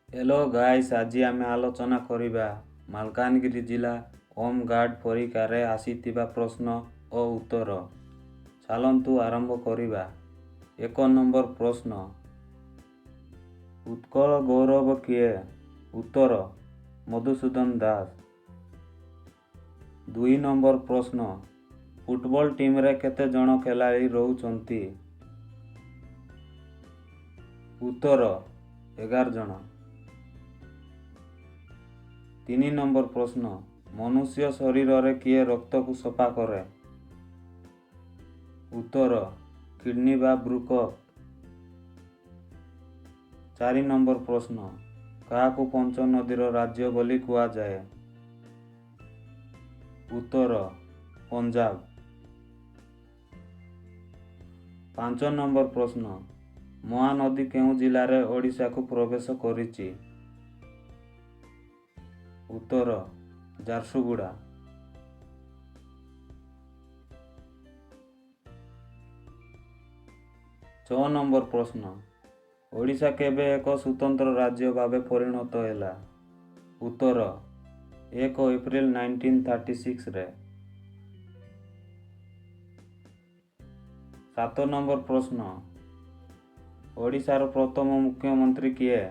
Hello guys, ଆଜି ଆମେ ଆଲୋଚନା କରିବା ମାଲକାନଗିରି ଜିଲ୍ଲା ହୋମ୍ ଗାର୍ଡ଼ ପରୀକ୍ଷାରେ ଆସିଥିବା ପ୍ରଶ୍ନ ଓ ଉତ୍ତର। ଚାଲନ୍ତୁ ଆରମ୍ଭ କରିବା। 1 ନମ୍ବର ପ୍ରଶ୍ନ, ଉତ୍କଳ ଗୌରବ କିଏ? ଉତ୍ତର ମଧୁସୂଦନ ଦାସ। 2 ନମ୍ବର ପ୍ରଶ୍ନ, ଫୁଟବଲ ଟିମ୍ରେ କେତେ ଜଣ ଖେଳାଳି ରହୁଛନ୍ତି? ଉତ୍ତର 11 ଜଣ। 3 ନମ୍ବର ପ୍ରଶ୍ନ, ମନୁଷ୍ୟ ଶରୀରରେ କିଏ ରକ୍ତକୁ ସଫା କରେ? ଉତ୍ତର କିଡନୀ ବା ବୃକକ୍। 4 ନମ୍ବର ପ୍ରଶ୍ନ, କାହାକୁ ପଞ୍ଚନଦୀର ରାଜ୍ୟ ବୋଲି କୁହାଯାଏ? ଉତ୍ତର ପଞ୍ଜାବ। 5 ନମ୍ବର ପ୍ରଶ୍ନ, ମହାନଦୀ କେଉଁ ଜିଲ୍ଲାରେ ଓଡ଼ିଶାକୁ ପ୍ରବେଶ କରିଛି? ଉତ୍ତର ଝାରସୁଗୁଡ଼ା। 6 ନମ୍ବର ପ୍ରଶ୍ନ, ଓଡ଼ିଶା କେବେ ଏକ ସ୍ୱତନ୍ତ୍ର ରାଜ୍ୟ ଭାବେ ପରିଣତ ହେଲା? ଉତ୍ତର 1 ଏପ୍ରିଲ 1936ରେ। 7 ନମ୍ବର ପ୍ରଶ୍ନ, ଓଡ଼ିଶାର ପ୍ରଥମ ମୁଖ୍ୟମନ୍ତ୍ରୀ କିଏ?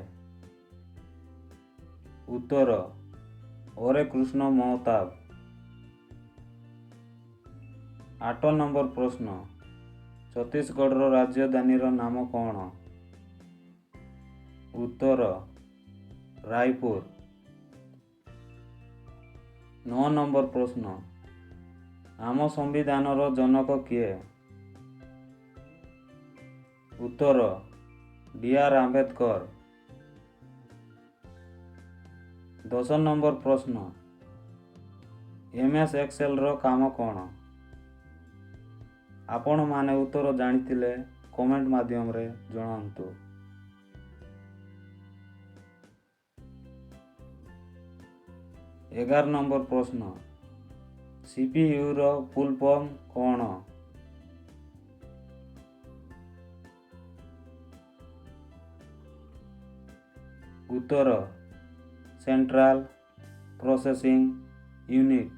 ଉତ୍ତର ହରେକୃଷ୍ଣ ମହତାବ। 8 ନମ୍ବର ପ୍ରଶ୍ନ, ଛତିଶଗଡ଼ର ରାଜଧାନୀର ନାମ କ'ଣ? ଉତ୍ତର ରାୟପୁର। 9 ନମ୍ବର ପ୍ରଶ୍ନ, ଆମ ସମ୍ବିଧାନର ଜନକ କିଏ? ଉତ୍ତର ଡି ଆର୍ ଆମ୍ବେଦକର। 10 ନମ୍ବର ପ୍ରଶ୍ନ, ଏମ୍ ଏସ୍ ଏକ୍ସେଲର କାମ କ'ଣ? ଆପଣମାନେ ଉତ୍ତର ଜାଣିଥିଲେ କମେଣ୍ଟ ମାଧ୍ୟମରେ ଜଣାନ୍ତୁ। 11 ନମ୍ବର ପ୍ରଶ୍ନ, ସିପିୟୁର ଫୁଲ୍ ଫର୍ମ କ'ଣ? ଉତ୍ତର ସେଣ୍ଟ୍ରାଲ ପ୍ରୋସେସିଂ ୟୁନିଟ୍।